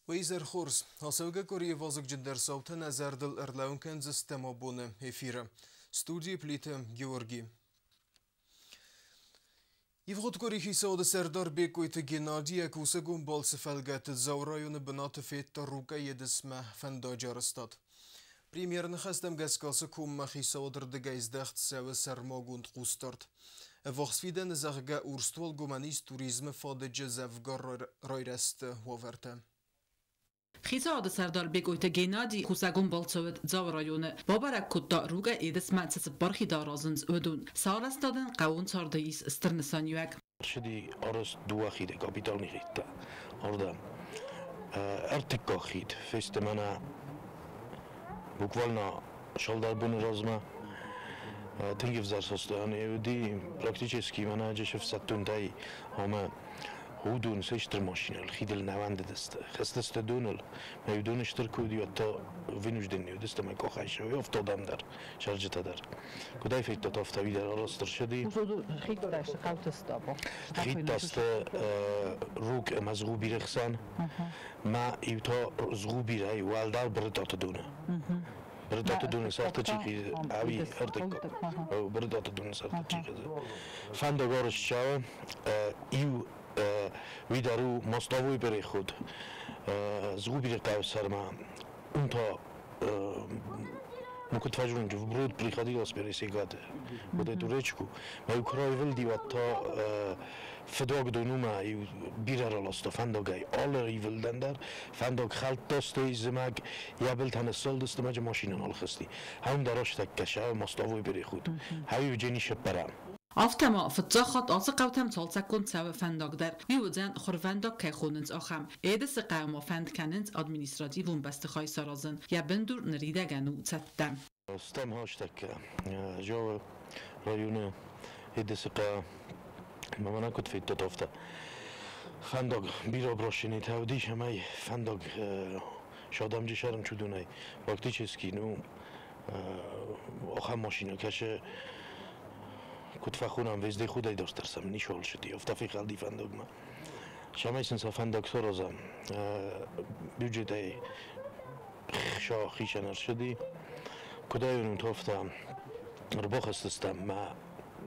Уӕ хорз! Ацӕугӕ къуырийы вазыгджындӕр цаутӕ нӕ зӕрдыл ӕрлӕууын кӕндзыстӕм абоны эфиры. Студийы Плиты Георги. Ивгъуыд къуыри хицауады сӕрдар Бекъойты Геннадий йӕ кусӕгон балцы фӕлгӕты Дзауы районы бынаты федта Рукъӕй Едысмӕ фӕндаджы арӕзтад. Премьеры ныхӕстӕм гӕсгӕ ацы коммӕ хицауады рдыгӕй здӕхт цӕуы сӕрмагонд хъусдард. Ӕввахс фидӕны, зӕгъгӕ, Урстуалгомӕн ис туризмы фадыджы дзӕвгар райрӕзты уавӕртӕ. Хицауады сӕрдар Бекъойты Геннадий кусӕгон балцы уыд Дзауы районы. Бабӕрӕг кодта Рукъӕй Едысмӕ цы цыппар хиды аразынц, уыдон. Сӕ арӕзтадӕн хъӕууон царды ис стыр нысаниуӕг. Ӕрцыди арӕзт дыууӕ хиды, капиталон хидтӕ ардӕм. Ӕртыккаг хид фесты мӕнӕ буквально цалдӕр боны размӕ. Тынг ӕвзӕр состояние уыди, практически мӕнӕ ӕфсӕддонтӕй ӕмӕ уыдон се стыр машинӕйыл хидыл нӕ уӕндыдысты. Хӕцыдысты доныл. Мӕ уыдон стыр куы уыди, уӕд та вынужденный уыдысты мӕ къухӕй сӕ афтӕ дӕр, сӕрджытӕ дӕр. Куыд ӕй федтат, афтӕ уый дӕр арӕзт ӕрцыди. Хидтӕ сты хъӕуты стабо. Хидтӕ сты Рук ӕмӕ Згъубиры хсӕн. Мӕ иу та Згъубирӕй уӕлдӕр Брытъаты доны. Брытъаты доны сӕрты чи хизы, ӕви ӕртыккаг. Брытъаты доны сӕрты чи хизы. Фӕндаг арӕзт цӕуы иу уый дӕр у мостовой переход Згъубиры хъӕуы сӕрмӕ. Уым та ну, куыд фӕзонджы, вброд приходилось пересекать вот эту речку. Мӕ куы раивылди, уӕд та фыдуагдон уымӕ иу бирӕ раласта фӕндагӕй. Алы ивылдӕн дӕр фӕндаг хӕлдта, стӕй зымӕг йӕ былтӕ ныссалдысты, мӕ машинӕ нал хызти. Хӕм дӕр рӕстӕг кӕсы, мостовой переход. Хӕм джени сӕппӕрӕм. Афтӕ ма фыццаг хатт ацы хъӕутӕм цалцӕггонд цӕуы фӕндаг дӕр. Уый уыдзӕн хуырвӕндаг кӕй хонынц, ахӕм. Едысы хъӕумӕ фӕнд кӕнынц административон бӕстыхай саразын. Йӕ бындур ныридӕгӕн у цӕттӕ. Стӕм хастӕккӕ Джауы районы Едысы хъӕу мӕнӕ куыд федтат, афтӕ. Фӕндаг бирӕ обращенитӕ уыдис, ӕмӕ фӕндаг садамджы сӕрын чудонӕй практически, ну, ахӕм машинӕ кӕсы, куыд фӕхонӕм, вездеходӕй дӕр тӕрсӕм, ницуал сыди, афтӕ фехӕлди фӕндагмӕ. Цӕмӕй сын сӕ фӕндаг саразӕм, бюджетӕй хицӕн ӕрцыди. Куыд ӕй уынут, афтӕ ӕрбахӕсдзыстӕм мӕ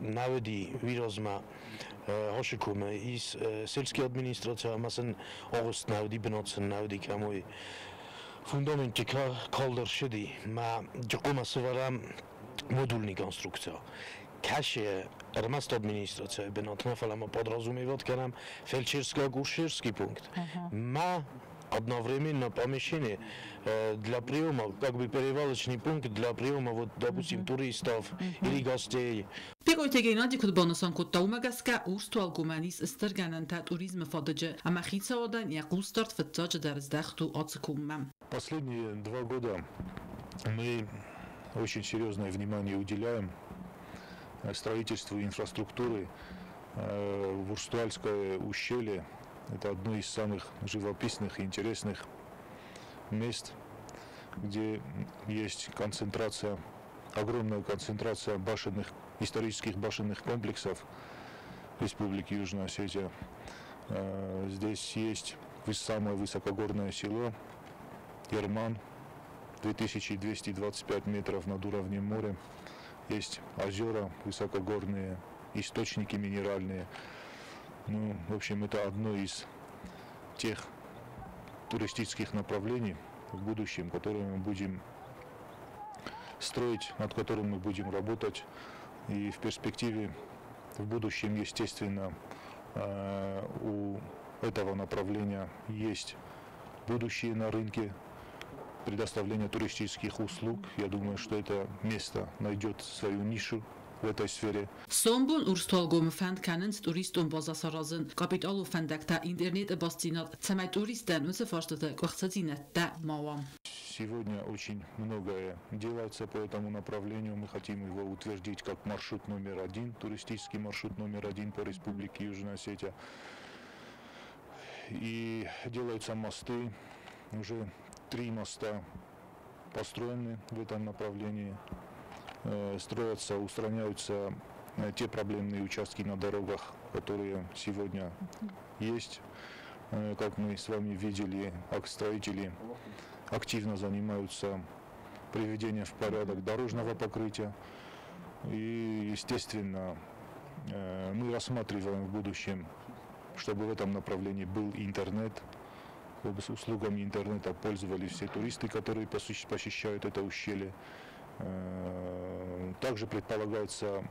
нӕ уыди уый размӕ Хосы комы ис сельский администраци ӕмӕ сын агъуыст нӕ уыди, бынат сын нӕ уыди кӕм уый. Фундаментты калд ӕрцыди мӕ джихъомӕ сӕвӕрӕм модульный конструкция. Кӕсы ӕрмӕст администрацийы бынатмӕ, фӕлӕ ма подразумевать кӕнӕм фельдшерско-акушерский пункт. Мӕ одновременно помещение для приема, как бы перевалочный пункт для приема, вот, допустим, туристов или гостей. Бекъойты Геннадий куыд банысан кодта, уымӕ гӕсгӕ Урстуалгомӕн ис стыр гӕнӕнтӕ туризмы фадыджы ӕмӕ хицауадӕн йӕ хъусдард фыццаджыдӕр здӕхт у ацы коммӕ. Последние 2 года мы очень серьезное внимание уделяем строительству инфраструктуры в Урстуальское ущелье. Это одно из самых живописных и интересных мест, где есть концентрация, огромная концентрация башенных, исторических башенных комплексов Республики Южная Осетия. Здесь есть самое высокогорное село Ерман, 2225 метров над уровнем моря. Есть озера высокогорные, источники минеральные. Ну, в общем, это одно из тех туристических направлений в будущем, которые мы будем строить, над которым мы будем работать. И в перспективе, в будущем, естественно, у этого направления есть будущее на рынке предоставления туристических услуг. Я думаю, что это место найдет свою нишу в этой сфере. Сомбон Урстуалгомы фӕнд кӕнынц туристон база саразын, капиталон фӕндӕгтӕ, интернеты бастдзинад, цӕмӕй туристтӕн уыцы фарстыты къуыхцыдзинӕдтӕ ма уа. Сегодня очень многое делается по этому направлению. Мы хотим его утвердить как маршрут номер один, туристический маршрут номер один по Республике Южная Осетия. И делаются мосты, уже три моста построены в этом направлении. Строятся, устраняются те проблемные участки на дорогах, которые сегодня есть. Как мы с вами видели, строители активно занимаются приведением в порядок дорожного покрытия. И, естественно, мы рассматриваем в будущем, чтобы в этом направлении был интернет, чтобы с услугами интернета пользовались все туристы, которые посещают это ущелье. Также предполагается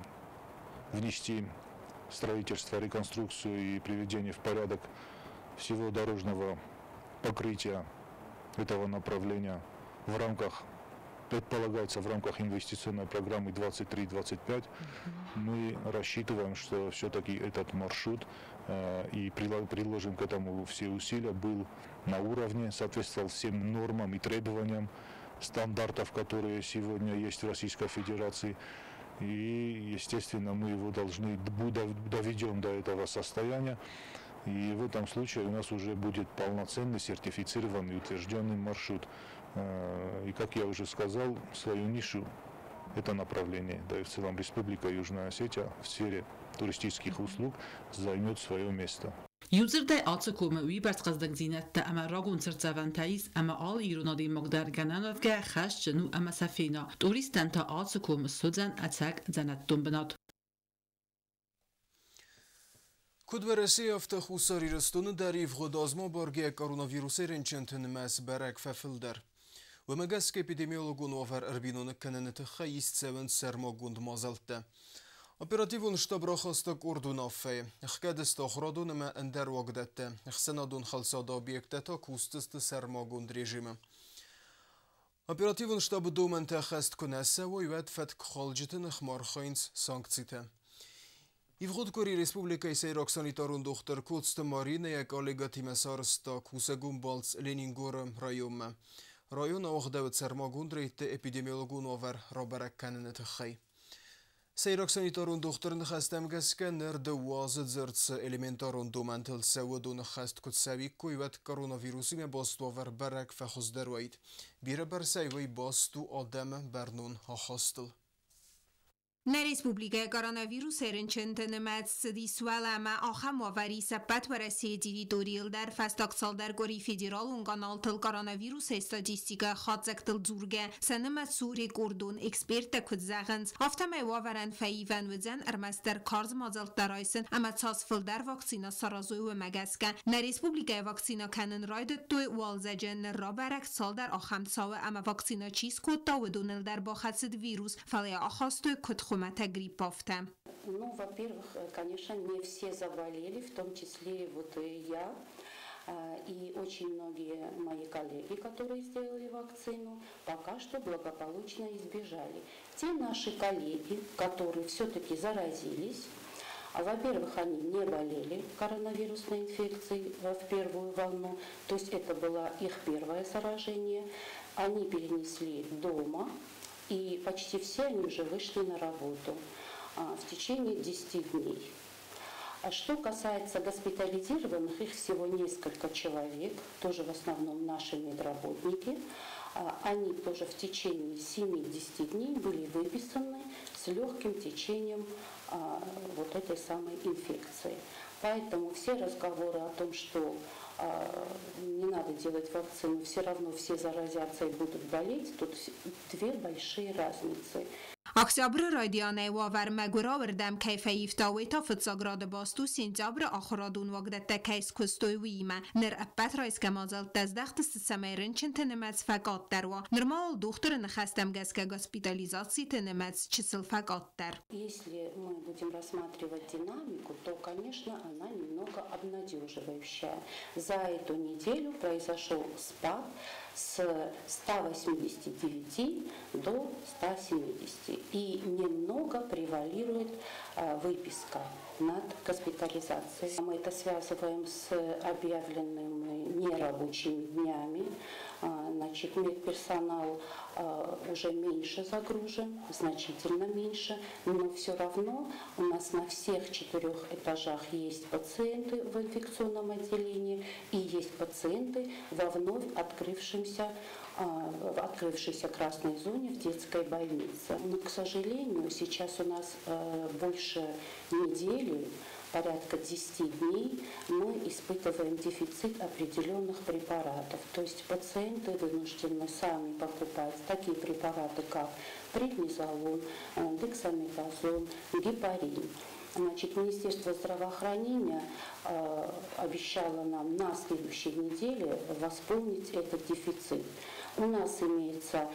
внести строительство, реконструкцию и приведение в порядок всего дорожного покрытия этого направления в рамках, предполагается, в рамках инвестиционной программы 23-25. Мы рассчитываем, что все-таки этот маршрут и приложим к этому все усилия, был на уровне, соответствовал всем нормам и требованиям стандартов, которые сегодня есть в Российской Федерации. И, естественно, мы его должны доведем до этого состояния. И в этом случае у нас уже будет полноценный, сертифицированный, утвержденный маршрут. И, как я уже сказал, свою нишу это направление, да и в целом Республика Южная Осетия в сфере туристических услуг займет свое место. Иудзырдӕй ацы комы уыйбӕрц хъӕздыгдзинӕдтӕ ӕмӕ рагон цыртдзӕвӕнтӕ ис, ӕмӕ алы ирон адӕймаг дӕр гӕнӕн уӕвгӕ хӕсджын у ӕмӕ сӕ фена. Туристтӕн та ацы ком ссудзӕн ӕцӕг дзӕнӕттон бынат. Куыд Уӕрӕсейы, афтӕ Хуссар Ирыстоны дӕр ивгъуыд азмӕ баргӕ коронавирусӕй рынчынты нымӕц бӕрӕг фӕфылдӕр. Уымӕ гӕсгӕ эпидемиологон уавӕр ӕрбиноныг кӕныны тыххӕй ист цӕуынц сӕрмагонд мадзӕлттӕ. Оперативон штаб рахаста къорд уынаффӕйы. Ӕхгӕд сты ахуырадон ӕмӕ ӕндӕр уагдӕттӕ. Ӕхсӕнадон хӕлцады объекттӕ та кусдзысты сӕрмагонд режимы. Оперативон штабы домӕнтӕ ӕххӕст куы нӕ цӕуой, уӕд фӕткхалджыты ныхмӕ архайынц санкцитӕ. Ивгъуыд къуыри республикӕйы сӕйраг санитарон дохтыр Коцты Маринӕ йӕ коллегӕтимӕ сарӕзта кусӕгон балц Ленингоры районмӕ. Район ауагъдӕуыд сӕрмагонд рейдты эпидемиологон уавӕр рабӕрӕг кӕныны тыххӕй. Сӕйраг санитарон дохтыры ныхӕстӕм гӕсгӕ ныр дыууӕ азы дзырд цы элементарон домӕнтыл цӕуы, уыдоны хӕст куы цӕуиккой, уӕд коронавирусимӕ баст уавӕр бӕрӕг фӕхуыздӕр уаид. Бирӕбӕрцӕй уый баст у адӕмы бӕрнон ахастыл. Нӕ республикӕйы коронавирусӕй рынчынты нымӕц цыдис уӕлӕмӕ. Ахӕм уавӕр ис ӕппӕт Уӕрӕсейы территорийыл дӕр. Фӕстаг цалдӕр къуыри федералон каналтыл коронавирусӕй статистикӕ хатдзӕгтыл дзургӕ, сӕ нымӕц у рекордон. Эксперттӕ куыд зӕгъынц, афтӕмӕй уавӕрӕн фӕивӕн уыдзӕн ӕрмӕстдӕр карз мадзӕлттӕ райсын ӕмӕ цас фылдӕр вакцинӕ саразой, уымӕ гӕсгӕ. Нӕ республикӕйы вакцинӕ кӕнын райдыдтой уалдзӕджы. Ныр рабӕрӕг цалдӕр ахӕм цауы, ӕмӕ вакцинӕ чи скодта, уыдоныл дӕр бахӕцыд вирус, фӕлӕ йӕ ахастой куыд хуымӕтӕг грипп, афтӕ. Ну, во-первых, конечно, не все заболели, в том числе вот и я, и очень многие мои коллеги, которые сделали вакцину, пока что благополучно избежали. Те наши коллеги, которые все-таки заразились, во-первых, они не болели коронавирусной инфекцией в первую волну, то есть это было их первое заражение. Они перенесли дома, и почти все они уже вышли на работу в течение 10 дней. А что касается госпитализированных, их всего несколько человек, тоже в основном наши медработники. Они тоже в течение 7-10 дней были выписаны с легким течением вот этой самой инфекции. Поэтому все разговоры о том, что не надо делать вакцину, все равно все заразятся и будут болеть, тут две большие разницы. Октябры райдианӕй уавӕр мӕгуырауырдӕм кӕй фӕивта, уый та фыццаг рады баст у сентябры ахуырадон уагдӕттӕ кӕй скуыстой, уыимӕ. Ныр ӕппӕт райсгӕ мадзӕлттӕ здӕхт сты, цӕмӕй рынчынты нымӕц фӕкъаддӕр уа. Нырма уал дохтыры ныхӕстӕм гӕсгӕ госпитализациты нымӕц чысыл фӕкъаддӕр. Если мы будем рассматривать динамику, то, конечно, она немного обнадеживающая. За эту неделю произошел спад с 189 до 170. И немного превалирует выписка над госпитализацией. Мы это связываем с объявленными нерабочими днями. Значит, медперсонал уже меньше загружен, значительно меньше, но все равно у нас на всех 4 этажах есть пациенты в инфекционном отделении и есть пациенты во вновь в открывшейся красной зоне в детской больнице. Но, к сожалению, сейчас у нас больше недели порядка 10 дней мы испытываем дефицит определенных препаратов. То есть пациенты вынуждены сами покупать такие препараты, как преднизолон, дексаметазон, гепарин. Значит, Министерство здравоохранения обещало нам на следующей неделе восполнить этот дефицит. У нас имеется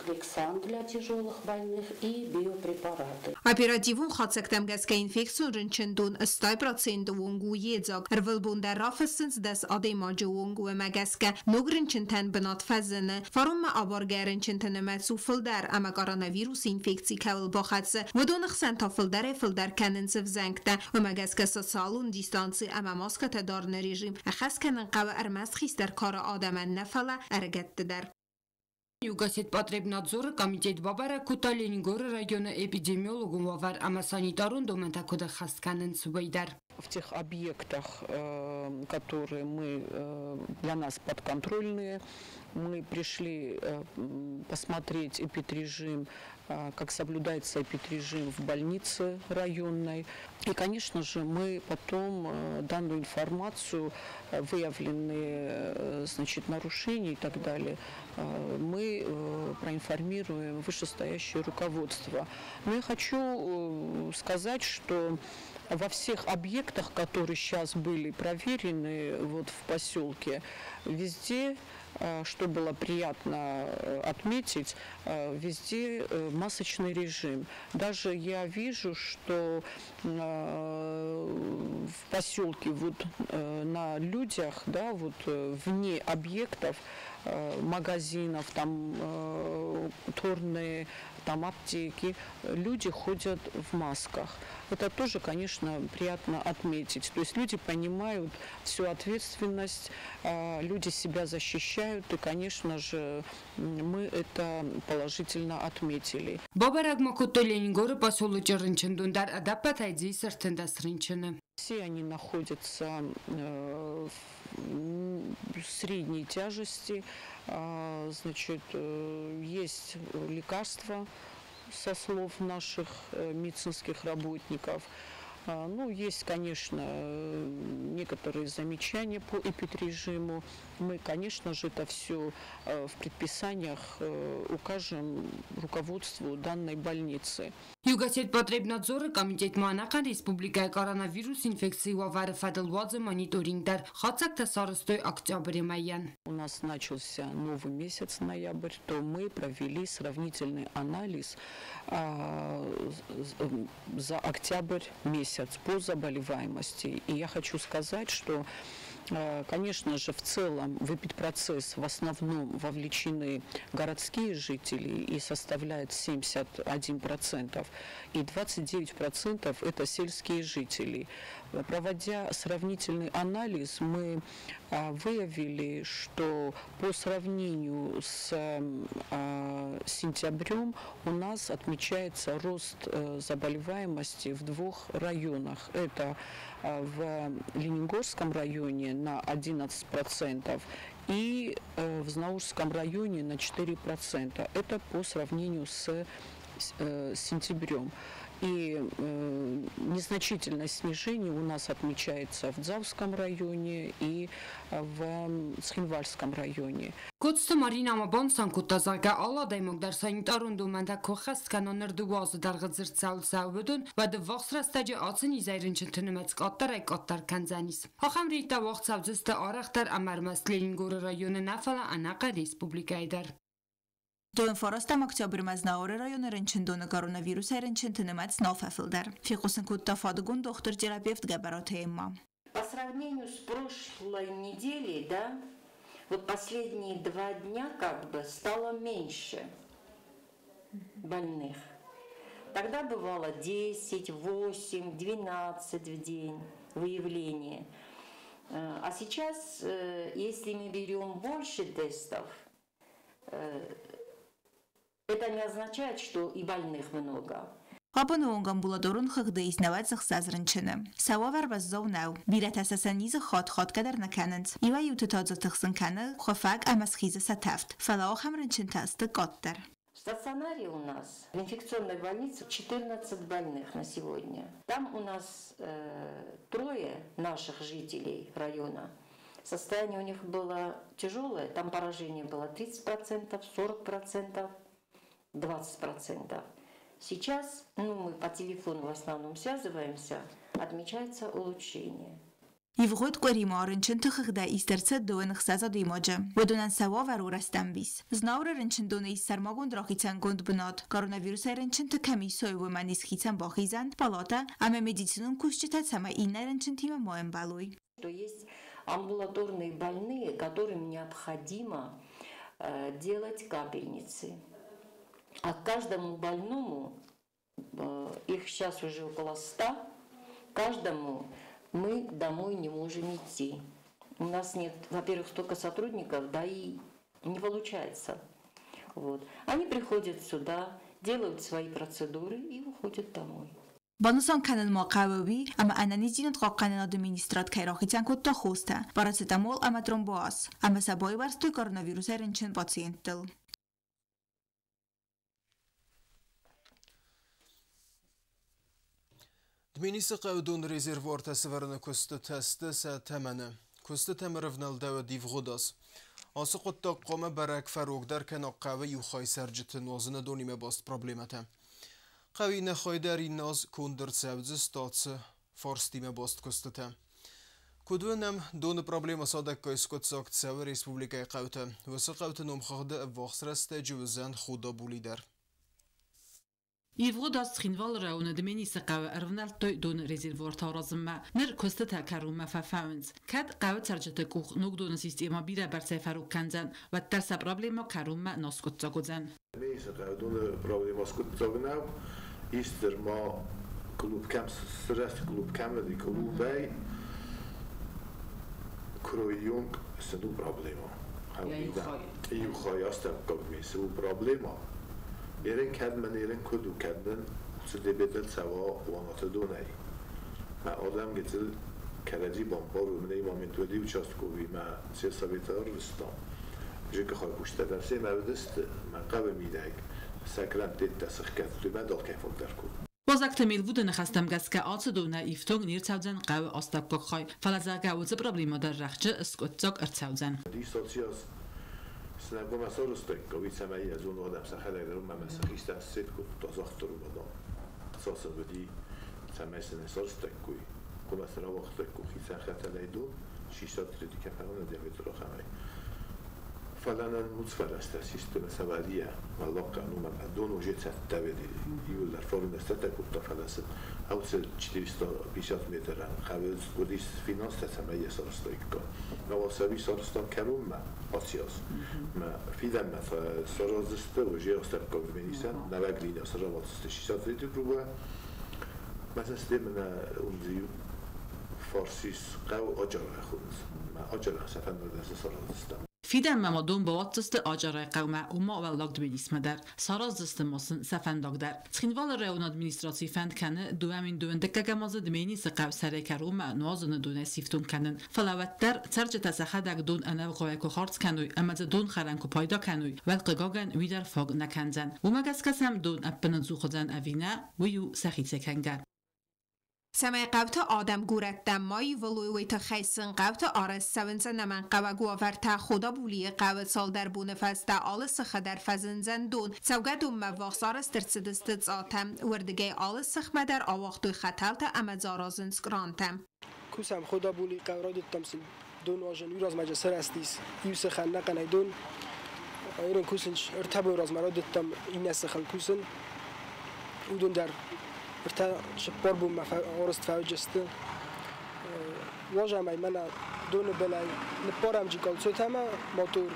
глексан для тяжелых больных и биопрепараты. Оперативон хатдзӕгтӕм гӕсгӕ инфекцион рынчындон 100% онг у йедзаг. Ӕрвылбон дӕр рафыссынц 10 адӕймаджы онг, уымӕ гӕсгӕ ног рынчынтӕн бынат фӕзыны. Фаронмӕ абаргӕ рынчынты нымӕц у фылдӕр, ӕмӕ коронавирусы инфекци кӕуыл бахӕцы, уыдоны хсӕн та фылдӕрӕй-фылдӕр кӕнынц ӕвзӕнгтӕ. Уымӕ гӕсгӕ социалон дистанци ӕмӕ маскӕтӕ дарыны режим ӕххӕст кӕнын хъӕуы ӕрмӕст хистӕр кары адӕмӕн нӕ, фӕлӕ ӕрыгӕтты дӕр. Югосетпотребнадзоры комитет бабӕрӕг кодта Ленингоры районы эпидемиологон уавӕр ӕмӕ санитарон домӕнтӕ куыд ӕххӕст кӕнынц, уый дӕр. В тех объектах, которые мы для нас подконтрольные, мы пришли посмотреть эпидрежим, как соблюдается эпидрежим в больнице районной. И, конечно же, мы потом данную информацию, выявленные, значит, нарушения и так далее, мы проинформируем вышестоящее руководство. Но я хочу сказать, что во всех объектах, которые сейчас были проверены вот в поселке, везде, что было приятно отметить, везде масочный режим. Даже я вижу, что в поселке вот на людях, да, вот вне объектов, магазинов, там торные, там аптеки, люди ходят в масках. Это тоже, конечно, приятно отметить. То есть люди понимают всю ответственность, люди себя защищают, и, конечно же, мы это положительно отметили. Бабӕрӕг ма кодтой Ленингоры поселочы рынчындон дӕр, ӕдӕппӕтӕй дзы ис 13 рынчыны. Все они находятся в средней тяжести. Значит, есть лекарства со слов наших медицинских работников. Ну, есть, конечно, некоторые замечания по эпидрежиму. Мы, конечно же, это все в предписаниях укажем руководству данной больницы. Югосетпотребнадзоры комитет ма ӕнӕхъӕн республикӕйы коронавирус инфекцийы уавӕры фӕдыл уадзы мониторинг дӕр. Хатдзӕгтӕ сарӕзтой октябры мӕйӕн. У нас начался новый месяц, ноябрь, то мы провели сравнительный анализ за октябрь месяц по заболеваемости. И я хочу сказать, что, конечно же, в целом в эпидпроцесс в основном вовлечены городские жители и составляет 71%, и 29% это сельские жители. Проводя сравнительный анализ, мы выявили, что по сравнению с сентябрем у нас отмечается рост заболеваемости в двух районах. Это в Ленингорском районе на 11% и в Знаурском районе на 4%. Это по сравнению с сентябрем. И незначительное снижение у нас отмечается в Дзауском районе и в Цхинвальском районе. Коцты Марина ӕмӕ банысан кодта, зӕгъгӕ, алы адӕймаг дӕр санитарон домӕнтӕ куы ӕххӕст кӕна, ныр 2 азы дӕргъы дзырд цӕуыл цӕуы, уыдон, уӕд ӕввахс рӕстӕджы ацы низӕй рынчынты нымӕц къаддӕрӕй-къаддӕр кӕндзӕнис. Ахӕм рейдтӕ уагъд цӕудзысты арӕхдӕр ӕмӕ ӕрмӕст Ленингоры районы нӕ, фӕлӕ ӕнӕхъӕн республикӕйы дӕр. 9 октябрмӕ Знауыры районы рынчындоны коронавирусӕй рынчынты нымӕц нал фӕфылдӕр. Фехъусын кодта фадыгон дохтыр-терапевт Гӕбӕраты Эмма. По сравнению с прошлой неделей, да, вот последние 2 дня как бы стало меньше больных. Тогда бывало 10, 8, 12 в день выявление. А сейчас, если мы берем больше тестов, это не означает, что и больных много. Абоны онг амбулаторон хыгъды ис 96 рынчыны. Сӕ уавӕр уӕззау нӕу. Бирӕтӕ сӕ сӕ низы хатт хатгӕ дӕр нӕ кӕнынц. Иуӕй-иуты та дзы тыхсын кӕны, хуыфӕг ӕмӕ схизы сӕ тӕвд. Фӕлӕ ахӕм рынчынтӕ сты къаддӕр. стационаре у нас, в инфекционной больнице, 14 больных на сегодня. Там у нас трое наших жителей района. Состояние у них было тяжелое, там поражение было 30%, 40%, 20%. Сейчас, ну, мы по телефону в основном связываемся, отмечается улучшение. Ивгъуыд къуыри ма рынчынты хыгъдӕй ист ӕрцыд 26 адӕймаджы. Уыдонӕн сӕ уавӕр у рӕстӕмбис. Знауыры рынчындоны ис сӕрмагонд рахицӕнгонд бынат. Коронавирусӕй рынчынты кӕм исой, уымӕн ис хицӕн бахизӕн, палатӕ ӕмӕ медицинон кусджытӕ, цӕмӕй иннӕ рынчынтимӕ ма ӕмбӕлой. То есть амбулаторные больные, которым необходимо делать капельницы. А каждому больному, их сейчас уже около 100, каждому мы домой не можем идти. У нас нет, во-первых, столько сотрудников, да и не получается. Вот. Они приходят сюда, делают свои процедуры и уходят домой. Банысан кӕнын ма хъӕуы уый, ӕмӕ ӕнӕниздзинад хъахъхъӕнынады министрад кӕй рахицӕн кодта хостӕ, парацетамол ӕмӕ тромбоаз, ӕмӕ сӕ байуӕрстой коронавирусӕй рынчын пациенттыл. Дменисы хъӕуы доны резервуартӕ сӕвӕрыны куыстытӕ сты сӕ тӕмӕны. Куыстытӕм ӕрӕвнӕлдӕуыд ивгъуыд аз. Ацы хъуыддаг хъуамӕ бӕрӕг фӕрогдӕр кӕна хъӕуы иу хай цӕрджыты нуазыны донимӕ баст проблемӕтӕ. Хъӕуы иннӕ хай дӕр иннӕ аз конд ӕрцӕудзы стацы фарстимӕ баст куыстытӕ. Куыд уынӕм, доны проблемӕ цадӕггай скъуыддзаг цӕуы республикӕйы хъӕуты. Уыцы хъӕуты номхыгъды ӕввахс рӕстӕджы уыдзӕн Худабули дӕр. Ивгъуыд аз Цхинвалы районы Дменисы хъӕуы ӕрывнӕлдтой доны резервуартӕ аразынмӕ. Ныр куыстытӕ кӕронмӕ фӕфӕуынц. Кӕд хъӕуы цӕрджыты къух ног доны системӕ бирӕбӕрцӕй фӕрог кӕндзӕн, уӕддӕр сӕ проблемӕ кӕронмӕ нӕ скъуыддзаг уыдзӕн. Дменисы хъӕуы доны проблемӕ скъуыддзаг нӕу. Истер ма клуб кӕм сырӕзт, клуб кӕм уыди, клубӕй куыройы сын у проблема. Иу хай астӕуккаг цы у проблема. Ерен кӕдмӕ ерен куыд у кӕднын уыцы дебетыл цӕуа уанаты донӕй. Мӕ адӕм гыццыл кӕрӕдзи бамбарой, мын момент уыди участковый мӕ сельсоветы ӕрвыстам. Жекы хай кусты дӕр семӕ уыдысты, мӕ хъӕуы мидӕг сӕ кранттӕ сыхгӕдтой, мӕ далкӕй фылдӕр кодтой. Базагты Мелвуды ныхӕстӕм гӕсгӕ ацы донӕй ифтонг не рцӕудзӕн хъӕуы астӕуккаг хай, фӕлӕ зӕгъгӕ уыцы проблемӕ дӕр рӕхджы скъуыддзаг ӕрцӕудзӕн. Сынӕггомӕ сарызтаиккам, цӕмӕй ӕзон адӕм сӕхӕдӕг дӕр уымӕн сӕхи сет кодта загътырубадон. Цасын уыди, цӕмӕй сын сарызтаиккой. Гомӕ сын рауагътаиккой хицӕн хӕтӕлӕй дон, 63 кӕфӕны диаметр ахӕмӕй. Фӕлӕ нын муцфӕрӕзтӕ систы сӕвӕрийӕ, мӕллахъхъан уымӕн дон уже цӕттӕ уыди. Иуылдӕр фарон цӕттӕ кодта, фӕлӕ сын ауцы 450 метрӕн хъӕуы уыдис финанстӕ, цӕмӕй йӕ сарызтаиккам. Науӕд сӕ сарызтам кӕронмӕ ацы аз. Мӕ фидӕнмӕ сараздзысты уже астӕуккаг Дменисӕн, нӕуӕг линия сараваддзысты 63 трубӕ. Мӕ системӕ ундзи фарсис хъӕу Аджарайы хонынц. Мӕ Аджарайы сӕ фӕндагӕй сараздзыстӕм. Фидӕнмӕ ма дон бауадздзысты Аджарайы хъӕумӕ, уым ма Уӕллаг Дменисмӕ дӕр. Сараздзысты ма сын сӕ фӕндаг дӕр. Цхинвалы районы администраци фӕнд кӕны 2022 азы Дменисы хъӕу сӕрӕй кӕронмӕ нуазыны донӕй сифтонг кӕнын. Фӕлӕ уӕддӕр цӕрджытӕ сӕхӕдӕг дон ӕнӕвгъауӕй куы хардз кӕной ӕмӕ дзы донхӕрӕн куы пайда кӕной, уӕд хъыгагӕн уый дӕр фаг нӕ кӕндзӕн. Уымӕ гӕсгӕ сӕм дон ӕппынӕдзух уыдзӕн ӕви нӕ, уый у сӕхицӕй кӕнгӕ. Цӕмӕй хъӕуты адӕм горӕттӕм ма ивылой, уый тыххӕй сын хъӕуты арӕзт цӕуынц ӕнӕмӕнгхъӕуӕг уавӕртӕ. Худабулийы хъӕуы цалдӕр боны фӕстӕ алы сыхы дӕр фӕзындзӕн дон. Цӕугӕдонмӕ ввахс арӕзт ӕрцыдысты цъатӕ. Уырдыгӕй алы сыхмӕ дӕр ауагътой хӕтӕлтӕ ӕмӕ дзы аразынц кърантӕ. Кусӕм Худабулийы хъӕуы райдыдтам сын дон уазын. Иу размӕ сырӕзтис иу сыхӕн нӕхъӕнӕй дон. Ирон кусын ӕртӕ боны размӕ райдыдтам иннӕ сыхыл кусын. Уыдон дӕр ӕртӕ цыппар бонмӕ арӕзт фӕуыдзысты. Уазӕмӕй мӕнӕ доны былӕй ныппарӕм джикъалцотӕ ӕмӕ мотор.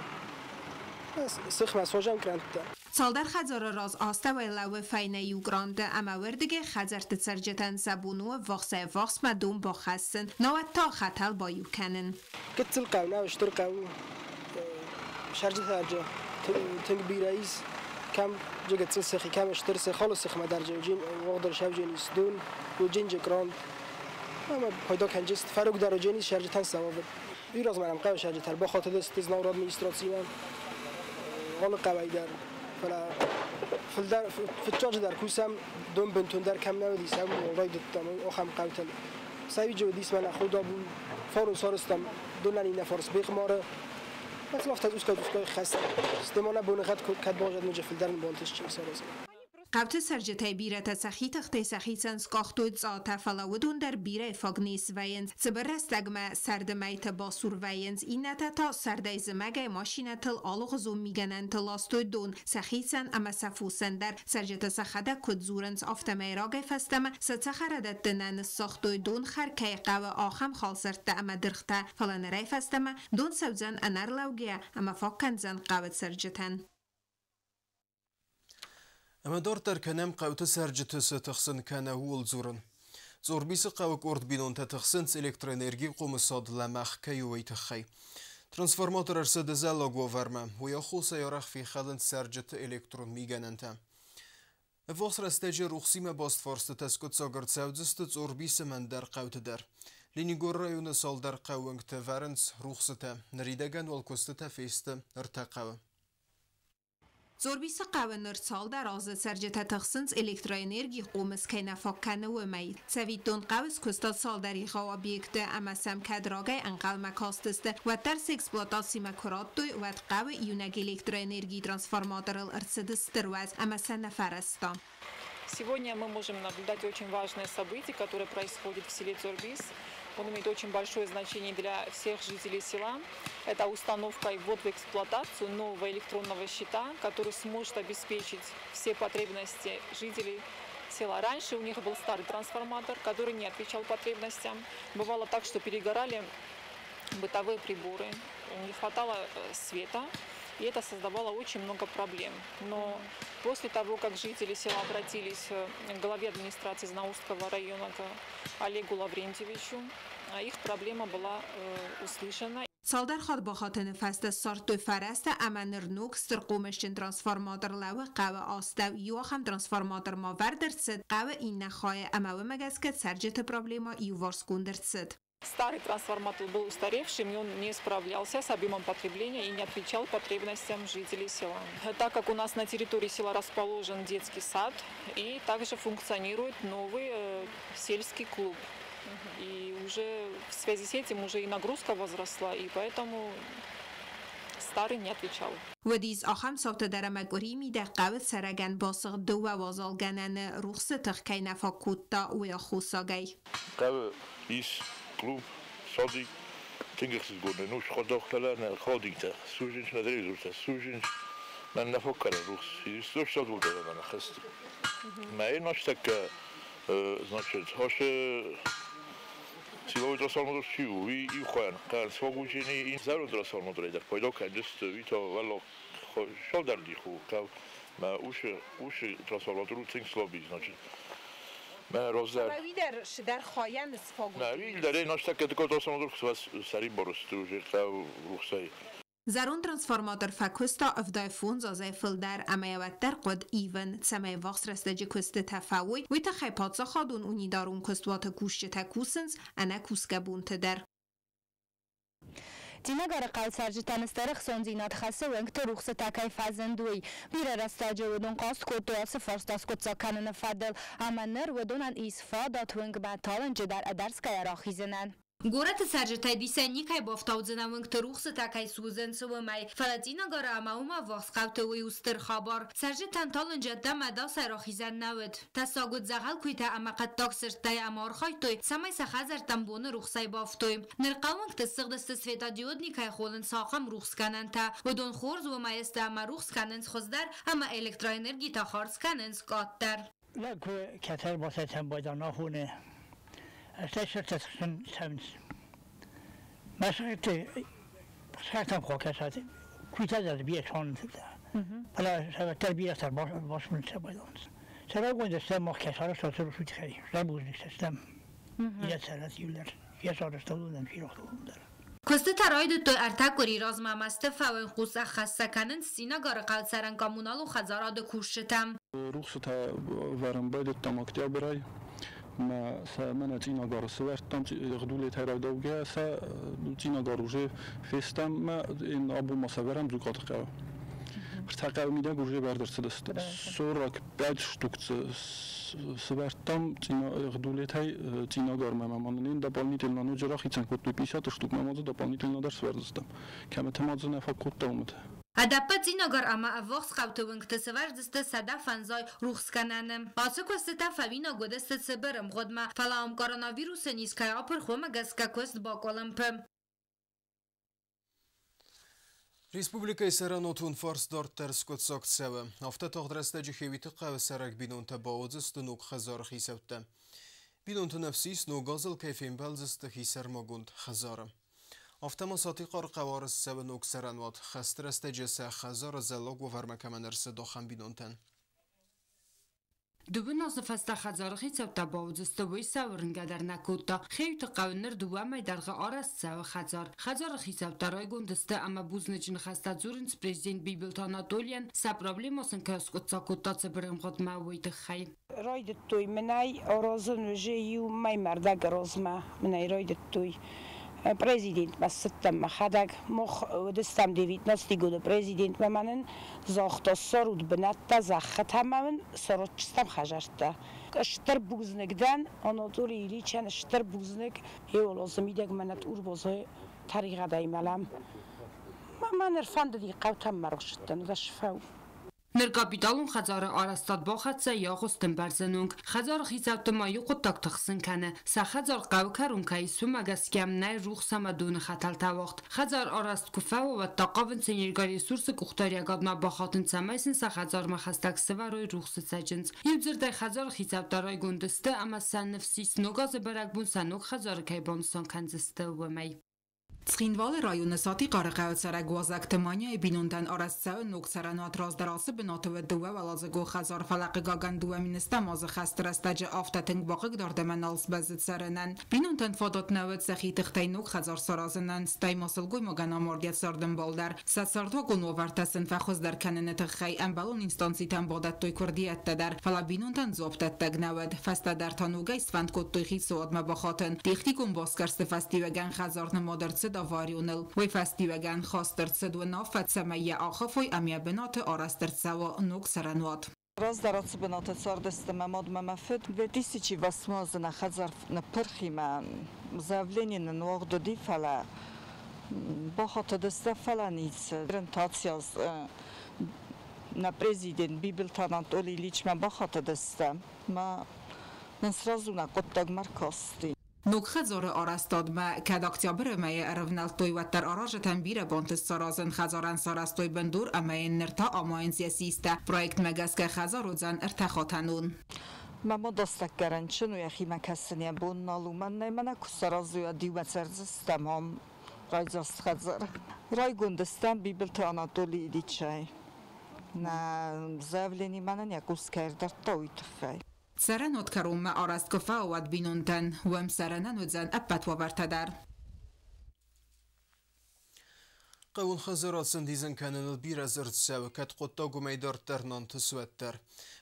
Сыхмӕ суазӕм кранттӕ. Цалдӕр хӕдзары раз астӕуӕй лӕууы фӕйнӕ иу гранты ӕмӕ уырдыгӕй хӕдзӕртты цӕрджытӕн сӕ бон у ӕввахсӕй-ӕввахсмӕ дон бахӕссын, науӕд та хӕтӕл баиу кӕнын. Гыццыл хъӕу нӕу, стыр хъӕу у. Сӕрджытӕ тынг бирӕ ис. Кӕм гыццыл сыхи, кӕм стыр сых, алы сыхмӕ дӕр уагъдӕр сӕвджен ис дон, уджинджы грант. Ӕмӕ пайда кӕнджыст, фӕрогдӕр уджен ис сӕрджытӕн сӕ уавӕр. Уый размӕ нӕм хъӕуы сӕрджытӕ ӕрбахатыдысты Знауыры администрацимӕ, алы хъӕуӕй дӕр. Фӕлӕ фылдӕр фыццаджыдӕр кусӕм дон бынтондӕр кӕм нӕ уыдис, ӕм райдыдтам ахӕм хъӕутыл. Сӕвиджы уыдис мӕнӕ Худабул, фарон сарӕзтам донӕн иннӕ фарс Бехъмары. Афтӕ цъусгай-цъусгай хӕст. Стӕй ма нӕ боныгъӕд кӕд баззад ноджы фылдӕр нын бантыстис саразын. Хъӕуты цӕрджытӕй бирӕтӕ сӕхи тыхтӕй сӕхицӕн скъахтой цъатӕ, фӕлӕ уыдон дӕр бирӕ фаг не свӕййынц. Цыбыр рӕстӕгмӕ сӕрды мӕйты басур вӕййынц, иннӕтӕ та сӕрдӕй-зымӕгӕй машинӕтыл алыгъуызон мигӕнӕнты ластой дон сӕхицӕн ӕмӕ сӕ фосӕн дӕр. Цӕрджытӕ сӕхӕдӕг куыд дзурынц, афтӕмӕй рагӕй фӕстӕмӕ сӕ цӕхӕрадӕтты нӕ ныссагътой донхӕр кӕй хъӕуы, ахӕм халсӕрттӕ ӕмӕ дыргътӕ, фӕлӕ нырӕй фӕстӕмӕ дон цӕудзӕн ӕнӕрлӕугӕйӕ ӕмӕ фаг кӕндзӕн хъӕуы цӕрджытӕн. Ӕмӕ дарддӕр кӕнӕм хъӕуты цӕрджыты цы тыхсын кӕнӕ ууыл дзурын. Цъорбисы хъӕуы къорд бинонтӕ тыхсынц электроэнергийы хъомысад лӕмӕгъ кӕй у, уый тыххӕй. Трансформатор ӕрцыд ӕдзӕллаг уавӕрмӕ, уый аххосӕй арӕх фехӕлынц цӕрджыты электрон мигӕнӕнтӕ. Ӕввахс рӕстӕджы рухсимӕ баст фарстытӕ скъуыддзаг ӕрцӕудзысты Цъорбисы ӕндӕр хъӕуты дӕр. Ленингоры районы цалдӕр хъӕуынгты вӕрынц рухсытӕ. Ныридӕгӕн уал куыстытӕ фесты ӕртӕ хъӕуы. Цъорбисы хъӕуы ныр цалдӕр азы цӕрджытӕ тыхсынц электроэнергийы хъомыс кӕй нӕ фаг кӕны, уымӕй. Цӕвиттон, хъӕуы скуыста цалдӕр егъау объекты ӕмӕ сӕм кӕд рагӕй ӕнхъӕлмӕ кастысты, уӕддӕр сӕ эксплуатацимӕ куы радтой, уӕд хъӕуы иунӕг электроэнергийы трансформаторыл ӕрцыд стыр уӕз ӕмӕ сӕ нӕ фӕрӕзта. Сегодня мы можем наблюдать очень важное событие, которое происходит в селе Цорбис. Он имеет очень большое значение для всех жителей села. Это установка и ввод в эксплуатацию нового электронного щита, который сможет обеспечить все потребности жителей села. Раньше у них был старый трансформатор, который не отвечал потребностям. Бывало так, что перегорали бытовые приборы, не хватало света, и это создавало очень много проблем. Но после того, как жители села обратились к главе администрации Знаурского района, к Олегу Лаврентьевичу, их проблема была услышана. Цалдӕр хатт бахатыны фӕстӕ ссардтой фӕрӕзтӕ ӕмӕ ныр ног стыр хъомысджын трансформатор лӕууы хъӕуы астӕу. Иу ахӕм трансформатор ма вӕрд ӕрцыд хъӕуы иннӕ хайы ӕмӕ уымӕ гӕсгӕ цӕрджыты проблемӕ иуварсгонд ӕрцыд. Старый трансформатор был устаревшим, и он не справлялся с объемом потребления и не отвечал потребностям жителей села. Так как у нас на территории села расположен детский сад и также функционирует новый сельский клуб. И уже в связи с этим уже и нагрузка возросла, и поэтому старый не отвечал. Уыдис ахӕм цаутӕ дӕр ӕмӕ къуырийы мидӕг хъӕуы цӕрӕгӕн басыгъд дыууӕ уазалгӕнӕны рухсы тых кӕй нӕ фаг кодта, уый аххосагӕй. Хъӕуы ис клуб, садик, тынг ӕхсызгон у сходохтӕ нӕ холдингтӕ, сужинч нӕ телевизортӕ, сужинч мӕн нӕ фаг кӕны рухс. Садултӕ мӕ хӕст. Мӕ настӕккӕ, значит, хашы силовой трансформатор чиу, ви иухуан, кан свогучени ин зеро трансформатор эдак пайда кӕндысты, ви то валло шалдардиху, кав мӕ уши трансформатор тынг слабый, значит. Мӕ раздӕр. Уый дӕр хайӕн сфаг. Нӕ, уый дӕр настӕккӕ дыккаг трансформатор сӕрибар сты уже хъӕу рухсӕй. Зӕронд трансформатор фӕкуыста 75 азӕй фылдӕр ӕмӕ йӕ уӕддӕр хъуыд ивын, цӕмӕй ӕввахс рӕстӕджы куыстытӕ фӕуой, уый тыххӕй паддзахадон унитарон куыстуаты кусджытӕ кусынц ӕнӕ кусгӕ бонты дӕр. Цъинагары хъӕуы цӕрджытӕн стыр ӕхцондзинад хӕссы уынгты рухсытӕ кӕй фӕзынд, уый. Бирӕ рӕстӕджы уыдон хъаст кодтой ацы фарста скъуыддзаг кӕныны фӕдыл, ӕмӕ ныр уыдонӕн ис фадат уынгмӕ талынджы дӕр ӕдӕрсгӕйӕ рахизынӕн. Горӕты цӕрджытӕй дисӕн никӕй бафтаудзӕн уынгты рухсытӕ кӕй судзынц, уымӕй. Фӕлӕ Цъинагары ӕмӕ уымӕ ӕввахс хъӕуты уый у стыр хабар. Цӕрджытӕн талынджы ӕддӕмӕ ӕдасӕй рахизӕн нӕ уыд. Тӕссаг уыд дзӕгъӕл куыйтӕ ӕмӕ хъӕддаг сырдтӕй ӕмӕ архайдтой, цӕмӕй сӕ хӕдзӕрттӕм боны рухсӕй бафтой. Ныр хъӕуынгты ссыгъдысты светодиодни кӕй хонынц, ахӕм рухсгӕнӕнтӕ. Уыдон хорз уымӕй сты ӕмӕ рухс кӕнынц хуыздӕр ӕмӕ электроэнерги та хардз кӕнынц къаддӕр. Лӕг кӕцӕй бацӕцӕн байда нахоны. Стӕй цӕуынц. Мӕ сыгъты хокӕсат куыйтӕ дӕр бирӕ цуанынц. Фӕлӕ сӕ бирӕ сӕр басмынц сӕ байдонц. Сӕрагонд стӕм мах кӕй сарӕзта уый тыххӕй. Стыр бузныг сӕ стӕм. Йӕ цӕрӕт иуылдӕр. Йӕ сарӕзта уыдонӕн ферох уыдон дӕр. Куыстытӕ райдыдтой ӕртӕ къуыри размӕ ӕмӕ сты фӕуӕнхъус ӕххӕст сӕ кӕнынц Цъинагары хъӕуы цӕрӕн коммуналон хӕдзарады кусджытӕ. Рухсытӕ вӕрын байдыдтам октябрӕй. Мӕ сӕ мӕнӕ Цъинагары сывӕрдтам Гъдулетӕй райдаугӕйӕ сӕ Цъинагар уже фестӕм мӕ абон ма сӕвӕрӕм Дзукъаты хъӕуы. Ӕртӕ хъӕуы мидӕг уже вӕрд ӕрцыдысты. 45 штук сӕвӕрдтам Гъдулетӕй Цъинагармӕ ӕмӕ ма нын дополнительно ноджы рахицӕн кодтой 50 штук, ӕмӕ ма дзы дополнительно дӕр сӕвӕрдзыстӕм. Кӕмыты ма дзы нӕ фаг кодта, уымыты. Ӕдӕппӕт Цъинагар ӕмӕ ӕввахс хъӕуты уынгты сӕвӕрдзысты 150 рухсгӕнӕны. Ацы куыстытӕ фӕуинаг уыдысты цыбыр ӕмгъуыдмӕ, фӕлӕ ам коронавирусы низ кӕй апырх, уымӕ гӕсгӕ куыст бакъуылымпы. Республикӕйы цӕрӕнуатон фарст дарддӕр скъуыддзаг цӕуы. Афтӕ тагъд рӕстӕджы Хеуиты хъӕуы цӕрӕг бинонтӕ бауыдзысты ног хӕдзары хицӕуттӕ. Бинонты ныфс ис, ног азыл кӕй фембӕлдзысты хисӕрмагонд хӕдзары. Афтӕ ма Сатихъары хъӕуы арӕзт цӕуы ног цӕрӕнуат. Хӕсты рӕстӕджы сӕ хӕдзары зӕллаг уавӕрмӕ кӕмӕн ӕрцыд, ахӕм бинонтӕн. Дыууын азы фӕстӕ хӕдзары хицӕуттӕ бауыдзысты, уый сӕ уырнгӕ дӕр нӕ кодта. Хеуты хъӕуы ныр дыууӕ мӕй дӕргъы арӕзт цӕуы хӕдзар. Хӕдзары хицӕуттӕ райгонд сты ӕмӕ бузныджы ныхӕстӕ дзурынц президент Бибылты Анатолийӕн, сӕ проблемӕ сын кӕй аскъуыддзаг кодта цыбыр ӕмгъуыдмӕ, уый тыххӕй. Райдыдтой мынӕй аразын уже иу мӕймӕрдӕг размӕ мынӕй райдыдтой. Президентмӕ ссыдтӕн мӕхӕдӕг. Мах уыдыстӕм 19 годы президентмӕ мӕ нын загъта, ссарут бынӕттӕ, зӕххытӕ ӕмӕ мын саразджыстӕм хӕдзӕрттӕ. Стыр бузныг дӕн Анатолий Ильичӕн, стыр бузныг. Еуал азы мидӕг мӕнӕ Турбозы тӕригъӕдӕй мӕлӕм. Мӕ ныр фӕндыди хъӕутӕм мӕ рохсыдтӕн, фӕу. Ныр капиталон хӕдзары арӕзтад бахӕццӕ йӕ агъуысты ӕмбӕрзӕны онг. Хӕдзары хицӕутты ма иу хъуыддаг тыхсын кӕны. Сӕ хӕдзар хъӕуы кӕрон кӕй ис, уымӕ гӕсгӕ нӕй рухс ӕмӕ доны хӕтӕлтӕ уагъд. Хӕдзар арӕзт куы фӕуа, уӕд та хъавынц энергоресурсы къухдариӕгадмӕ бахатын, цӕмӕй сын сӕ хӕдзармӕ хӕстӕг сӕвӕрой рухсы цӕджындз. Иу дзырдӕй хӕдзары хицӕуттӕ райгонд сты ӕмӕ сӕ ныфс ис, ног азы бӕрӕгбон сӕ ног хӕдзары кӕй банысан кӕндзысты, уымӕй. Цхинвалы районы Сатихъары хъӕуы цӕрӕг Уазӕгты Маняйы бинонтӕн арӕзт цӕуы ног цӕрӕнуат. Раздӕр ацы бынаты уыд дыууӕуӕладзыгон хӕдзар, фӕлӕ хъыгагӕн 2010 азы хӕсты рӕстӕджы афтӕ тынг бахъыгдард ӕмӕ нал сбӕззыд цӕрынӕн. Бинонтӕн фадат нӕ уыд сӕхи тыхтӕй ног хӕдзар саразынӕн, стӕй ма сылгоймагӕн амард йӕ цардӕмбал дӕр. Сӕ цардуагон уавӕртӕ сын фӕхуыздӕр кӕныны тыххӕй ӕмбӕлон инстанцитӕм бадӕттой куырдиӕттӕ дӕр, фӕлӕ бинонтӕн дзуапдӕттӕг нӕ уыд. Фӕстӕдӕр та ногӕй сфӕнд кодтой хицауадмӕ бахатын. Техникон басгӕрсты фӕстиуӕгӕн хӕдзар нымад ӕрцыд аварионыл. Уый фӕстиуӕгӕн хаст ӕрцыд уынаффӕ, цӕмӕй йӕ ахафой ӕмӕ йӕ бынаты арӕзт ӕрцӕуа ног цӕрӕнуат. Раздӕр ацы бынаты цардысты мӕ мад ӕмӕ мӕ фыд. 2008 азы нӕ хӕдзар ныппырх и, мӕ заявление нын уагъд уыди, фӕлӕ бахатыдысты, фӕлӕ ницы. Рентацийӕ нӕ президент Бибылты Анатолий Ильичмӕ бахатыдысты, мӕ нын сразу нӕ хъуыддагмӕ ркасти. Ног хӕдзары арӕзтадмӕ кӕд октябры мӕйы ӕрӕвнӕлдтой, уӕддӕр аразджытӕн бирӕ бантыст саразын. Хӕдзарӕн сарӕзтой бындур ӕмӕ йын ныр та амайынц йӕ систӕ. Проектмӕ гӕсгӕ хӕдзар уыдзӕн ӕртӕхатӕнон. Мӕ мад астӕккӕ рынчын у, йӕхимӕ кӕсын йӕ бон нал у. Мӕнӕй мӕнӕ куы саразой, уӕд иумӕ цӕрдзыстӕм ам райдзаст хӕдзар. Райгонд стӕм Бибылты Анатолий Ильичӕй. Нӕ заявлени мӕнӕн йӕ хъус кӕй ӕрдардта, уый тыххӕй. Цӕрӕнуат кӕронмӕ арӕзт куы фӕуа, уӕд бинонтӕн уӕм цӕрынӕн уыдзӕн ӕппӕт уавӕртӕ дӕр. Хъӕуон хӕдзарад сӕндидзын кӕныныл бирӕ дзырд цӕуы, кӕд хъуыддаг уымӕй дарддӕр нантыс, уӕддӕр.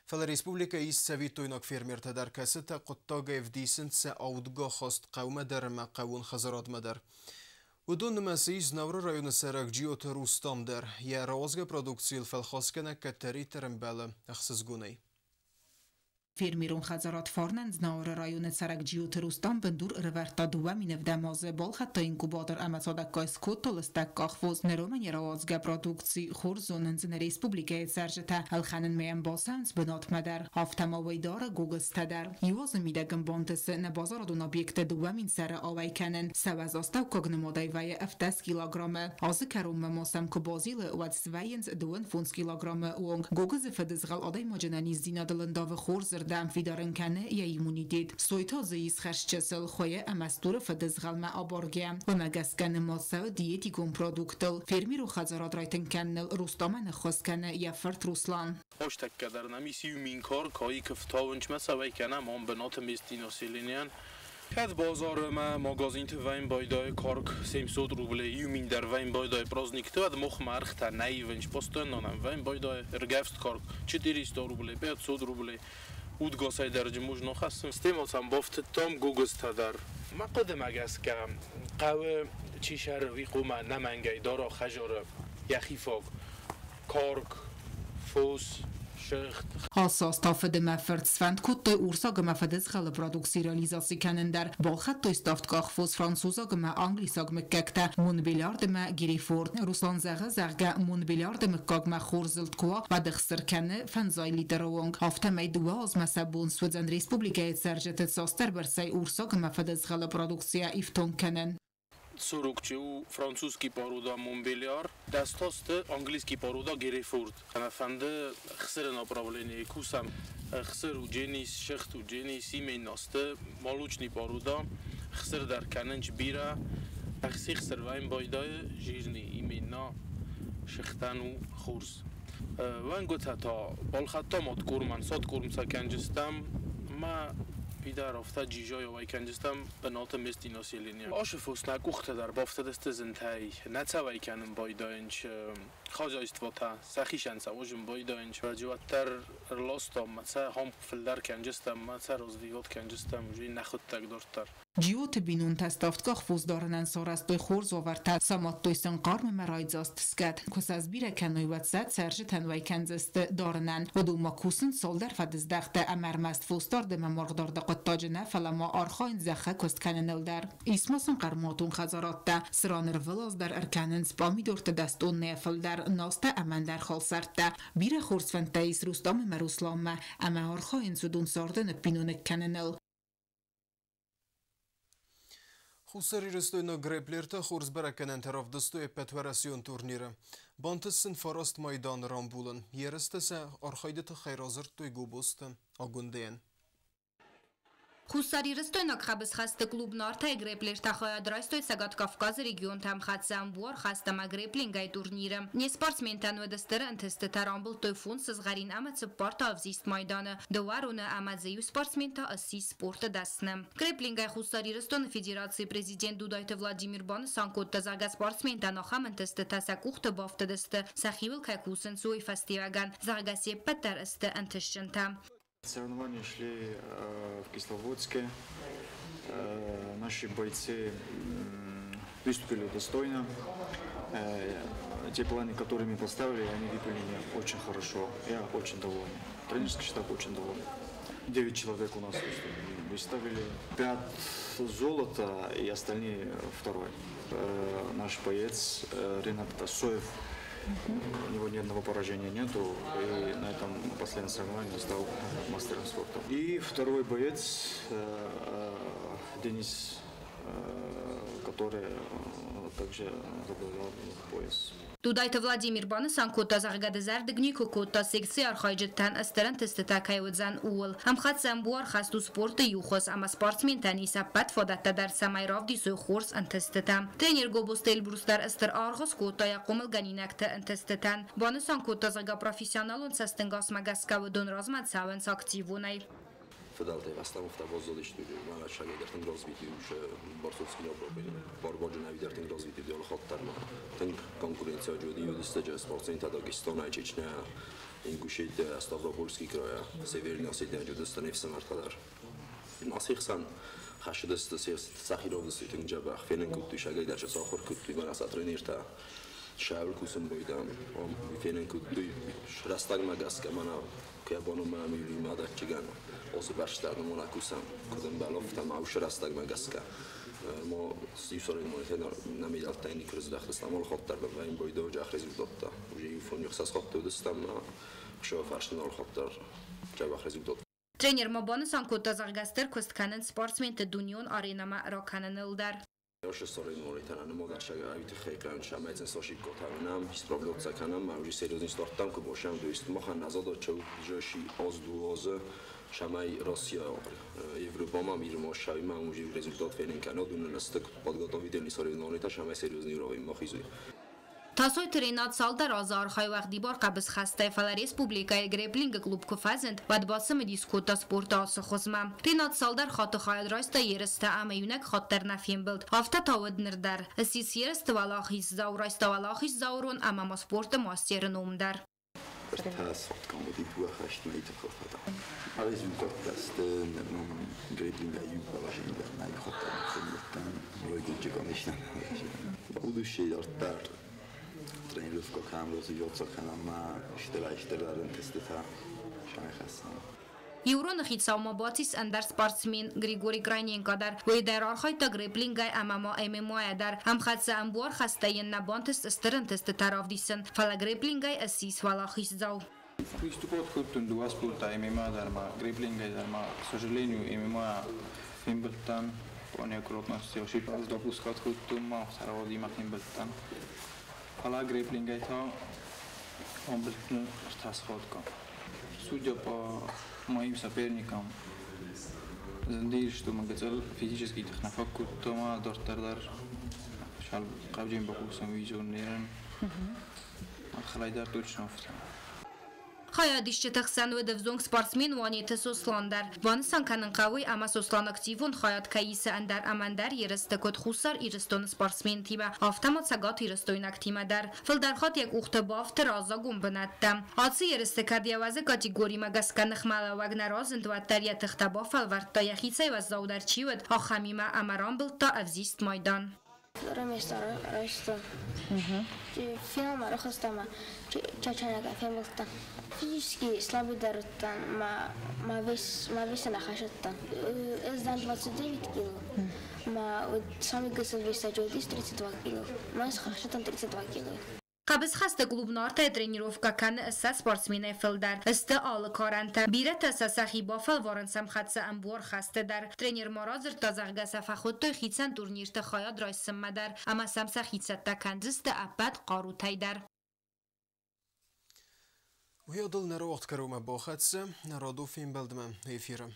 Фӕлӕ республикӕйы ис цӕвиттойнаг фермертӕ дӕр, кӕцытӕ хъуыддагӕй ӕвдисынц сӕ аудгӕ ахаст хъӕумӕ дӕр ӕмӕ хъӕууон хӕдзарадмӕ дӕр. Уыдон нымӕцы ис Знауыры районы цӕрӕг Джиоты Рустам дӕр. Йӕ рауадзгӕ продукцийыл фӕлхасгӕнӕг кӕддӕриддӕр ӕмбӕлы ӕхсызгонӕй. Фермерон хӕдзарад Фарнӕн Знауыры районы цӕрӕг Джиоты Рустам бындур ӕрӕвӕрдта 2007 азы, балхӕдта инкубатор ӕмӕ цадӕггай скодта лыстӕг къахвоз. Ныромӕн йӕ рауадзгӕ продукци хорз зонынц нӕ республикӕйы цӕрджытӕ, ӕлхӕнынмӕ йӕм бацӕуынц бынатмӕ дӕр. Афтӕ ма уый дары гогызтӕ дӕр. Иу азы мидӕг ын бантысы нӕ базарадон объекты 2000 сӕры ауӕй кӕнын. Сӕ уӕз астӕуккаг нымадӕй вӕййы 17 килограммы. Азы кӕронмӕ ма сӕм куы базилы, уӕд свӕййынц 25 килограммы онг. Гогызы фыдызгъӕл адӕймаджы ӕнӕниздзинадыл ӕндавы хорзырдӕм, фидар ын кӕны йӕ иммунитет. Сой та дзы ис хӕрзчысыл, хуыйы ӕмӕ стуры фыдызгъӕлмӕ абаргӕ. Уымӕ гӕсгӕ нымад цӕуы диетикон продуктыл. Фермерон хӕдзарад райтынг кӕныныл Рустамӕн ӕххуыс кӕны йӕ фырт Руслан. Астӕккӕ дӕр нӕм ис иу мин карк, ай куы фтауынчмӕ цӕуӕй кӕнӕм, ам бынаты местный населенийӕн. Кӕд базары ӕмӕ магазинты вӕййын байдайы карк 700 рублей, иу мин дӕр вӕййын байдайы праздникты, уӕд мах мӕргътӕ нӕ ивынч, постоянно нӕм вӕййын байдайы ӕргӕвст карк 400 рублей, 500 рублей. Удгасӕй дӕр джы можно хӕссын. Стӕй ма сӕм бафтыдтам гогызтӕ дӕр. Мӕ хъуыдымӕ гӕсгӕ хъӕуы чи сӕры, уый хъуамӕ ӕнӕмӕнгӕй дара хӕдзары йӕхи фаг. Карк, фос, шыгъд. Ацы аз та фыд ӕмӕ фырт сфӕнд кодтой урсаг ӕмӕ фыдызгъӕлы продукци реализаци кӕнын дӕр. Балхӕдтой ставдкъах фос французаг ӕмӕ англисаг мыггӕгтӕ Монбельярд ӕмӕ Герефорд. Руслан зӕгъы, зӕгъгӕ, Монбельярды мыггагмӕ хорз зылд куы уа, уӕд ӕхсыр кӕны фӕндзай литры онг. Афтӕмӕй дыууӕ азмӕ сӕ бон суыдзӕн республикӕйы цӕрджыты цасдӕрбӕрцӕй урсаг ӕмӕ фыдызгъӕлы продукцийӕ ифтонг кӕнын. 40 у французский порода Монбельяр, дӕстасты английский порода Герефорд. Ӕмӕ фӕнды хсыры направление кусӕм. Хсыр у дженис, шыхт у дженис, именасты молочный порода. Хсыр дӕр кӕнынч бирӕ. Ӕхси хсыр вӕйын байдайы жирный именно шыхтӕн у хорз. Уӕнгуытӕ та балхӕдтам откормӕн, садкорм сӕ кӕнджыстӕм. Мӕ Пидар афтӕ джижайӕ уӕй кӕнджыстӕм бынаты местный население. Ашы фос нӕ къухты дӕр бафтыдысты зынтӕй. Нӕ цӕ уӕй кӕнын байдайынч хозяйствотӕ, сӕхицӕн сӕ уызын байдайынч. Уӕддӕр ӕрластам, мӕ цӕ хам фылдӕр кӕнджыстӕм, мӕ цӕ развивать кӕнджыстӕм, уже нӕхуыдтӕг дарддӕр. Джиоты бинонтӕ ставдкъах фос дарынӕн сарӕзтой хорз уавӕртӕ, самадтой сын хъарм ӕмӕ райдзаст скъӕт. Куы сӕ сбирӕ кӕной, уӕд сӕ цӕрджытӕн уӕй кӕндзысты дарынӕн. Уыдон ма кусынц цалдӕр фӕдыздӕхты ӕмӕ ӕрмӕст фосдарды ӕмӕ маргъдарды хъуыддаджы нӕ, фӕлӕ ма архайынц зӕххы куыст кӕныныл дӕр. Ис ма сын хъӕрмуатон хӕдзарадтӕ, цыран ӕрвылаз дӕр ӕркӕнынц пъамидорты 10 тоннӕйӕ фылдӕр, настӕ ӕмӕ ӕндӕр халсӕрттӕ. Бирӕ хорз фӕндтӕ ис Рустам ӕмӕ Русланмӕ, ӕмӕ архайынц уыдон царды ныббиноныг кӕныныл. Хуссарирыстойнаг грэпплертӕ хорз бӕрӕггӕнӕнтӕ равдыстой ӕппӕтуӕрӕсеон турниры. Бантыст сын фараст майданы рамбулын. Ерысты сӕ архайды тыххӕй радзырдтой Гобозты Агуындӕйӕн. Хуссарирыстойнаг хъӕбысхӕсты клуб «Нартӕ» грэпплертӕ хайад райстой Цӕгат Кавказы регионтӕм хӕццӕ ӕмбуар хӕст ӕмӕ грэпплингӕй турниры. Не спортсментӕн уыд стыр ӕнтыстытӕ, рамбылдтой фондз сызгъӕрин ӕмӕ цыппар та ӕвзист майданы, дыууӕ роны ӕмӕ дзы иу спортсмен та ссис спорты дӕсны. Грэпплингӕй Хуссар Ирыстоны Федерацийы президент Дудайты Владимир банысан кодта, зӕгъгӕ, спортсментӕн ахӕм ӕнтыстытӕ сӕ къухты бафтыдысты, сӕхиуыл кӕй кусынц, уый фӕстиуӕгӕн, зӕгъгӕ, се ппӕт дӕр сты ӕнтыстджынтӕ. Соревнования шли в Кисловодске. Наши бойцы выступили достойно. Те планы, которые мы поставили, они выполнены очень хорошо. Я очень доволен. Тренерский штаб очень доволен. Девять человек у нас выступили. Выставили пять золота и остальные второй. Наш боец Ренат Тасоев, у него ни одного поражения нету, и на этом последнем соревновании стал мастером спорта. И второй боец Денис, который также завоевал пояс. Дудайты Владимир банысан кодта, зӕгъгӕ, дызӕрдыг никуы кодта, секцийы архайджытӕн стыр ӕнтыстытӕ кӕй уыдзӕн, ууыл. Ӕмхӕццӕ ӕмбуар хӕст у спорты иу хуыз, ӕмӕ спортсментӕн ис ӕппӕт фадӕттӕ дӕр, цӕмӕй равдисой хорз ӕнтыстытӕ. Тренер Гобозты Эльбрус дӕр стыр аргъ скодта йӕ хъомылгӕнинӕгты ӕнтыстытӕн. Банысан кодта, зӕгъгӕ, профессионалон цӕстӕнгасмӕ гӕсгӕ уыдон размӕ цӕуынц активонӕй. Фыдӕлтӕй фӕстӕмӕ баззадысты, мӕнӕ сагӕй тынг развитый борцовский направление. Барбаджын дӕр тынг развитый алы хатт дӕр ма тынг конкуренция уыди уыдыстӕджы спортсментӕ Дагестанӕй, Чечня, Ингушетия, Ставропольский края, Северный Осетия уыдысты не фсымӕртӕ дӕр. Ацы хсӕн хӕссыдысты сӕхи равдыстой тынг дзӕбӕх, фенын кодтой сагӕй дӕр сӕ сахуыр кодтой мӕнӕ сӕ тренертӕ шӕуыл кусын байдам, фенын кодтой рӕстӕгмӕ гӕсгӕ мӕнӕ кӕбоны мамилимӕ дӕтчигӕн осы бӕстӕны мона кусӕм, куыд ӕмбӕлы, афтӕ ма уыцы рӕстӕгмӕ гӕсгӕ ма иу на медальтӕ никуы раздӕхтыстӕм, алы хатт дӕр вӕййын байдауджах результаттӕ. Уже иу фон ӕхсӕз хатты уыдыстӕм, ӕхсӕвы фарсты алы хатт дӕр дзӕбӕх результат. Тренер ма банысан кодта, зӕгъгӕ, стыр куыст кӕнынц спортсменты дунеон аренӕмӕ ракӕныныл дӕр. Ошо соревнования нымадашага авитихей кранча медзен сошиккотавнам исправляться канам, ма уже серьезный стартам ку бошам то есть махан назадача жоши аз дуазы шамай Россия Европа мир ма шави ма уже результат фенен канад уннастык подготовительный соревнования шамай серьезный уровень махизуй. Тасойты Ренат цалдӕр азы архайы уӕгъдибар хъӕбысхӕстӕй, фӕлӕ республикӕйы грэпплингы клуб куы фӕзынд, уӕд бацымыдис кодта спорты ацы хуызмӕ. Ренат цалдӕр хатты хайад райста ерысты ӕмӕ иунӕг хатт дӕр нӕ фембылд. Афтӕ та уыд ныр дӕр. Ссис ерысты уӕлахиздзау, райста уӕлахиздзауы рон ӕмӕ ма спорты мастеры ном дӕр. Тренировка кӕнӕм, развиваться кӕнӕм, ма стырӕй-стырдӕр ӕнтыстытӕ сӕххӕссӕм. Иуроны хицау ма бацис ӕндӕр спортсмен Григорий Крайненко дӕр. Уый дӕр архайдта грэпплингӕй ӕмӕ ма ММА-йӕ дӕр. Ӕмхӕццӕ ӕмбуар хӕстӕй йын нӕ бантыст стыр ӕнтыстытӕ равдисын, фӕлӕ грэпплингӕй ссис уӕлахиздзау. Выступать кодтон дыууӕ спортӕй, ММА дӕр ма грэпплингӕй дӕр ма, к сожалению, ММА фембылдтӕн, по неаккуратности ошибка допускать кодтон ма саравадимӕ фембылдтӕн. Фӕлӕ грэпплингӕй та амбылдтон ӕртӕ схватка. Судя по моим соперникам, зындис, что мын гыццыл физически тых нӕ фаг кодта ма дарддӕр дӕр хъавджын бакусӕн визионерӕн. Махӕй дӕр точно афтӕ. Хайадисджыты хсӕн уыд ӕвзонг спортсмен Уанеты Сослан дӕр. Банысан кӕнын хъӕуы, ӕмӕ Сослан активон хайад кӕй исы ӕндӕр ӕмӕ ӕндӕр ерысты куыд Хуссар Ирыстоны спортсментимӕ, афтӕ ма цӕгатирыстойнӕгтимӕ дӕр. Фылдӕр хатт йӕ къухты бафты раззагон бынӕттӕ. Ацы ерысты кӕд йӕ уӕзы категоримӕ гӕсгӕ ныхмӕлӕууӕг нӕ разынд, уӕддӕр йӕ тыхтӕ бафӕлвӕрдта, йӕхицӕй уӕззаудӕр чи уыд, ахӕмимӕ ӕмӕ рамбылдта ӕвзист майдан. Второе место райстон. Финалмӕ рахызтӕн ма чеченагӕй фембылдтӕн. Физически слабый дӕр уыдтӕн, мӕ весӕн ахӕсыдтӕн. Ӕз дӕн 29 кило, ма самый гыццыл весаджы уыдис 32 кило. Мӕ схӕссыдтӕн 32 килойы. Хъӕбысхӕсты клуб Нартӕ тренировкӕ кӕны 20 спортсменӕй фылдӕр. Сты алы карӕнтӕ. Бирӕтӕ сӕ сӕхи бафӕлварынц ӕмхӕццӕ ӕмбуар хӕсты дӕр. Тренер ма радзырдта, зӕгъгӕ сӕ фӕхуыдтой хицӕн турнирты хайад райсынмӕ дӕр ӕмӕ сӕм сӕхи цӕттӕ кӕндзысты ӕппӕт хъарутӕй дӕр. Уый адыл нӕ рауагъд кӕронмӕ бахӕццӕ нӕ радон фембӕлдмӕ эфиры.